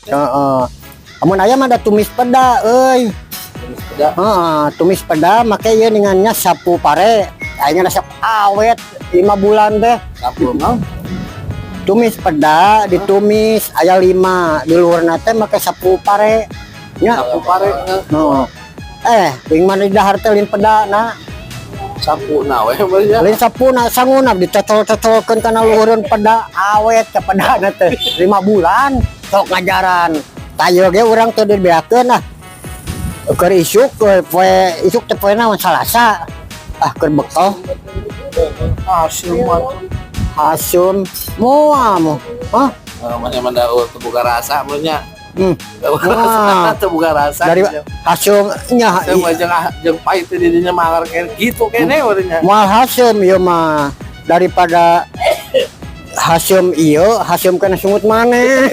Heeh. Amun aya mah ada tumis peda euy. Tumis peda. Heeh, tumis peda make ieu ningannya sapu pare. Ayeuna resep awet 5 bulan teh. Sapu naon? Tumis peda ditumis aya 5 di luhurna teh make sapu pare. Nya. Sapu pare. No. Eh, wing mana di dahar teh lain peda na. Sapu na we bener. Lain sapuna, sanguna dicocol-cocolkeun kana luhureun peda, awet ke pedana teh 5 bulan sok ngajaran. Tayo ge urang teu dibeakeun ah. Keur isuk poe isuk teh poe naon, Salasa. Ah, keur bekal. Asum atuh. Hasum moal mo. Hah? Mana mana teu boga rasa meunya. Teu boga Wah. Rasa, teu boga rasa. Dari hasum nya. Saya mah jeung jeung pahit di dinya mah kayak gitu kene urangnya. Moal hasum ieu mah, daripada hasum ieu hasum kana sungut maneh.